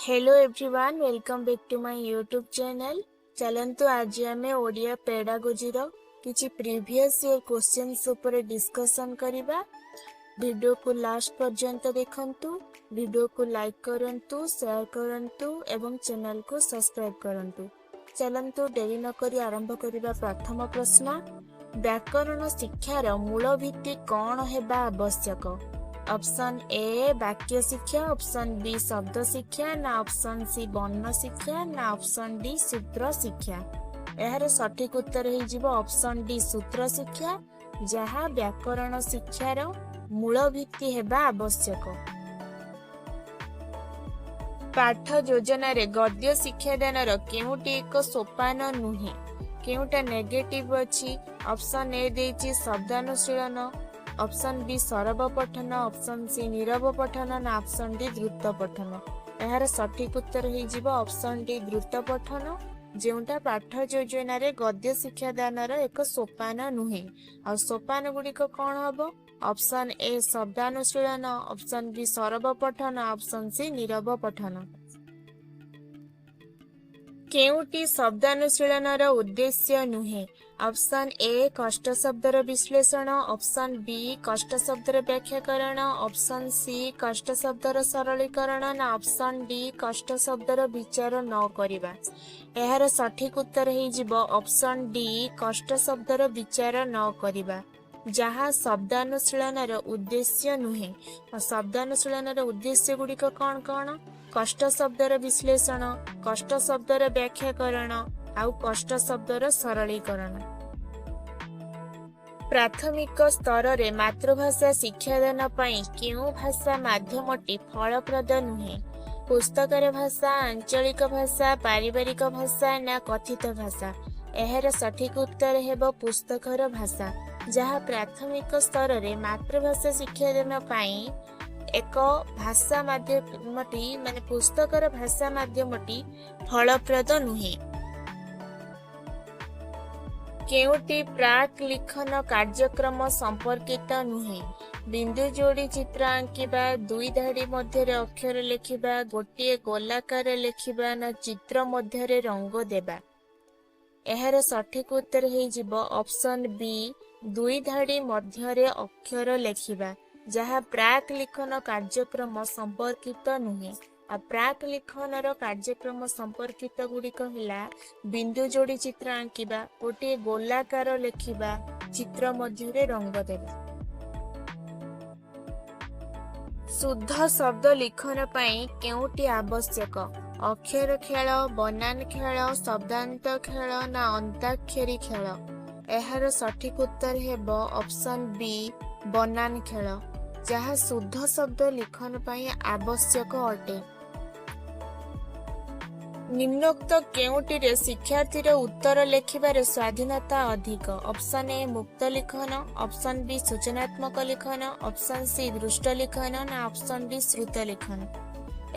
Hello everyone, welcome back to my YouTube channel. ଚାଲନ୍ତୁ, ଆଜି ଆମେ ଓଡ଼ିଆ ପେଡାଗୋଜିର କିଛି ପ୍ରିଭିୟସ୍ ଇୟର କ୍ୱେଶ୍ଚନ୍ସ ଉପରେ ଡିସ୍କସନ୍ କରିବା। ଭିଡ଼ିଓକୁ ଲାଷ୍ଟ ପର୍ଯ୍ୟନ୍ତ ଦେଖନ୍ତୁ, ଭିଡ଼ିଓକୁ ଲାଇକ୍ କରନ୍ତୁ, ସେୟାର କରନ୍ତୁ ଏବଂ ଚ୍ୟାନେଲକୁ ସବସ୍କ୍ରାଇବ୍ କରନ୍ତୁ। ଚାଲନ୍ତୁ, ଡେରି ନକରି ଆରମ୍ଭ କରିବା। ପ୍ରଥମ ପ୍ରଶ୍ନ, ବ୍ୟାକରଣ ଶିକ୍ଷାର ମୂଳ ଭିତ୍ତି କ'ଣ ହେବା ଆବଶ୍ୟକ? ଅପସନ୍ ଏ ବାକ୍ୟ ଶିକ୍ଷା, ଅପସନ୍ ବି ଶବ୍ଦ ଶିକ୍ଷା, ନା ଅପସନ୍ ସି ବର୍ଣ୍ଣ ଶିକ୍ଷା, ନା ଅପସନ୍ ଡି ସୂତ୍ର ଶିକ୍ଷା। ଏହାର ସଠିକ ଉତ୍ତର ହେଇଯିବ ଅପସନ୍ ଡି ସୂତ୍ର ଶିକ୍ଷା, ଯାହା ବ୍ୟାକରଣ ଶିକ୍ଷାର ମୂଳ ଭିତ୍ତି ହେବା ଆବଶ୍ୟକ। ପାଠ ଯୋଜନାରେ ଗଦ୍ୟ ଶିକ୍ଷାଦାନର କେଉଁଟି ଏକ ସୋପାନ ନୁହେଁ? କେଉଁଟା ନେଗେଟିଭ ଅଛି? ଅପସନ୍ ଏ ଦେଇଛି ଶବ୍ଦାନୁଶୀଳନ, ଅପସନ୍ ବି ସରବ ପଠନ, ଅପସନ୍ ସି ନୀରବ ପଠନ, ନା ଅପସନ୍ ଡି ଦ୍ରୁତ ପଠନ। ଏହାର ସଠିକ ଉତ୍ତର ହେଇଯିବ ଅପସନ୍ ଡି ଦ୍ରୁତ ପଠନ, ଯେଉଁଟା ପାଠ ଯୋଜନାରେ ଗଦ୍ୟ ଶିକ୍ଷାଦାନର ଏକ ସୋପାନ ନୁହେଁ। ଆଉ ସୋପାନ ଗୁଡ଼ିକ କ'ଣ ହବ? ଅପସନ୍ ଏ ଶବ୍ଦାନୁଶୀଳନ, ଅପସନ୍ ବି ସରବ ପଠନ, ଅପସନ୍ ସି ନୀରବ ପଠନ। କେଉଁଟି ଶବ୍ଦାନୁଶୀଳନର ଉଦ୍ଦେଶ୍ୟ ନୁହେଁ? ଅପସନ୍ ଏ କଷ୍ଟ ଶବ୍ଦର ବିଶ୍ଳେଷଣ, ଅପସନ୍ ବି କଷ୍ଟ ଶବ୍ଦର ବ୍ୟାଖ୍ୟାକରଣ, ଅପସନ୍ ସି କଷ୍ଟ ଶବ୍ଦର ସରଳୀକରଣ, ନା ଅପସନ୍ ଡି କଷ୍ଟ ଶବ୍ଦର ବିଚାର ନ କରିବା। ଏହାର ସଠିକ ଉତ୍ତର ହେଇଯିବ ଅପସନ୍ ଡି କଷ୍ଟ ଶବ୍ଦର ବିଚାର ନ କରିବା, ଯାହା ଶବ୍ଦାନୁଶୀଳନର ଉଦ୍ଦେଶ୍ୟ ନୁହେଁ। ଆଉ ଶବ୍ଦାନୁଶୀଳନର ଉଦ୍ଦେଶ୍ୟ ଗୁଡ଼ିକ କ'ଣ କ'ଣ? କଷ୍ଟ ଶବ୍ଦର ବିଶ୍ଳେଷଣ, କଷ୍ଟ ଶବ୍ଦର ବ୍ୟାଖ୍ୟାକରଣ ଆଉ କଷ୍ଟ ଶବ୍ଦର ସରଳୀକରଣ। ପ୍ରାଥମିକ ସ୍ତରରେ ମାତୃଭାଷା ଶିକ୍ଷାଦାନ ପାଇଁ କେଉଁ ଭାଷା ମାଧ୍ୟମଟି ଫଳପ୍ରଦ ନୁହେଁ? ପୁସ୍ତକର ଭାଷା, ଆଞ୍ଚଳିକ ଭାଷା, ପାରିବାରିକ ଭାଷା, ନା କଥିତ ଭାଷା। ଏହାର ସଠିକ ଉତ୍ତର ହେବ ପୁସ୍ତକର ଭାଷା, ଯାହା ପ୍ରାଥମିକ ସ୍ତରରେ ମାତୃଭାଷା ଶିକ୍ଷାଦାନ ପାଇଁ ଏକ ଭାଷା ମାଧ୍ୟମଟି, ମାନେ ପୁସ୍ତକର ଭାଷା ମାଧ୍ୟମଟି ଫଳପ୍ରଦ ନୁହେଁ। କେଉଁଟି ପ୍ରାକ୍ ଲିଖନ କାର୍ଯ୍ୟକ୍ରମ ସମ୍ପର୍କିତ ନୁହେଁ? ବିନ୍ଦୁ ଯୋଡ଼ି ଚିତ୍ର ଆଙ୍କିବା, ଦୁଇ ଧାଡ଼ି ମଧ୍ୟରେ ଅକ୍ଷର ଲେଖିବା, ଗୋଟିଏ ଗୋଲାକାର ଲେଖିବା, ନା ଚିତ୍ର ମଧ୍ୟରେ ରଙ୍ଗ ଦେବା। ଏହାର ସଠିକ ଉତ୍ତର ହେଇଯିବ ଅପସନ୍ ବି ଦୁଇ ଧାଡ଼ି ମଧ୍ୟରେ ଅକ୍ଷର ଲେଖିବା, ଯାହା ପ୍ରାକ୍ ଲିଖନ କାର୍ଯ୍ୟକ୍ରମ ସମ୍ପର୍କିତ ନୁହେଁ। ଆଉ ପ୍ରାକ୍ ଲିଖନର କାର୍ଯ୍ୟକ୍ରମ ସମ୍ପର୍କିତ ଗୁଡ଼ିକ ହେଲା ବିନ୍ଦୁ ଯୋଡ଼ି ଚିତ୍ର ଆଙ୍କିବା, ଗୋଟିଏ ଗୋଲାକାର ଲେଖିବା, ଚିତ୍ର ମଧ୍ୟରେ ରଙ୍ଗ ଦେବା। ଶୁଦ୍ଧ ଶବ୍ଦ ଲିଖନ ପାଇଁ କେଉଁଟି ଆବଶ୍ୟକ? ଅକ୍ଷର ଖେଳ, ବନାନ ଖେଳ, ଶବ୍ଦାନ୍ତ ଖେଳ, ନା ଅନ୍ତାକ୍ଷରୀ ଖେଳ। ଏହାର ସଠିକ ଉତ୍ତର ହେବ ଅପସନ୍ ବି ବନାନ ଖେଳ, ଯାହା ଶୁଦ୍ଧ ଶବ୍ଦ ଲିଖନ ପାଇଁ ଆବଶ୍ୟକ ଅଟେ। ନିମ୍ନୋକ୍ତ କେଉଁଟିରେ ଶିକ୍ଷାର୍ଥୀର ଉତ୍ତର ଲେଖିବାରେ ସ୍ୱାଧୀନତା ଅଧିକ? ଅପସନ୍ ଏ ମୁକ୍ତ ଲିଖନ, ଅପସନ୍ ବି ସୂଚନାତ୍ମକ ଲିଖନ, ଅପସନ୍ ସି ଦୃଷ୍ଟ ଲିଖନ, ନା ଅପସନ୍ ଡି ଶ୍ରୁତ ଲିଖନ।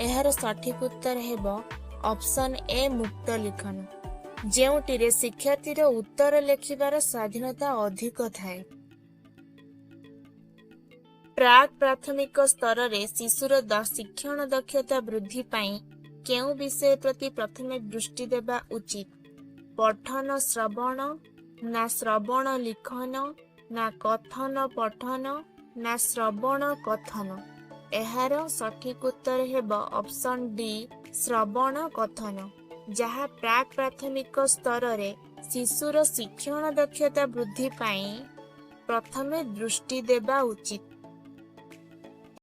ଏହାର ସଠିକ ଉତ୍ତର ହେବ ଅପସନ୍ ଏ ମୁକ୍ତ ଲିଖନ, ଯେଉଁଟିରେ ଶିକ୍ଷାର୍ଥୀର ଉତ୍ତର ଲେଖିବାର ସ୍ୱାଧୀନତା ଅଧିକ ଥାଏ। ପ୍ରାକ୍ ପ୍ରାଥମିକ ସ୍ତରରେ ଶିଶୁର ଶିକ୍ଷଣ ଦକ୍ଷତା ବୃଦ୍ଧି ପାଇଁ କେଉଁ ବିଷୟ ପ୍ରତି ପ୍ରଥମେ ଦୃଷ୍ଟି ଦେବା ଉଚିତ? ପଠନ ଶ୍ରବଣ, ନା ଶ୍ରବଣ ଲିଖନ, ନା କଥନ ପଠନ, ନା ଶ୍ରବଣ କଥନ। ଏହାର ସଠିକ ଉତ୍ତର ହେବ ଅପସନ୍ ଡି ଶ୍ରବଣ କଥନ, ଯାହା ପ୍ରାକ୍ ପ୍ରାଥମିକ ସ୍ତରରେ ଶିଶୁର ଶିକ୍ଷଣ ଦକ୍ଷତା ବୃଦ୍ଧି ପାଇଁ ପ୍ରଥମେ ଦୃଷ୍ଟି ଦେବା ଉଚିତ।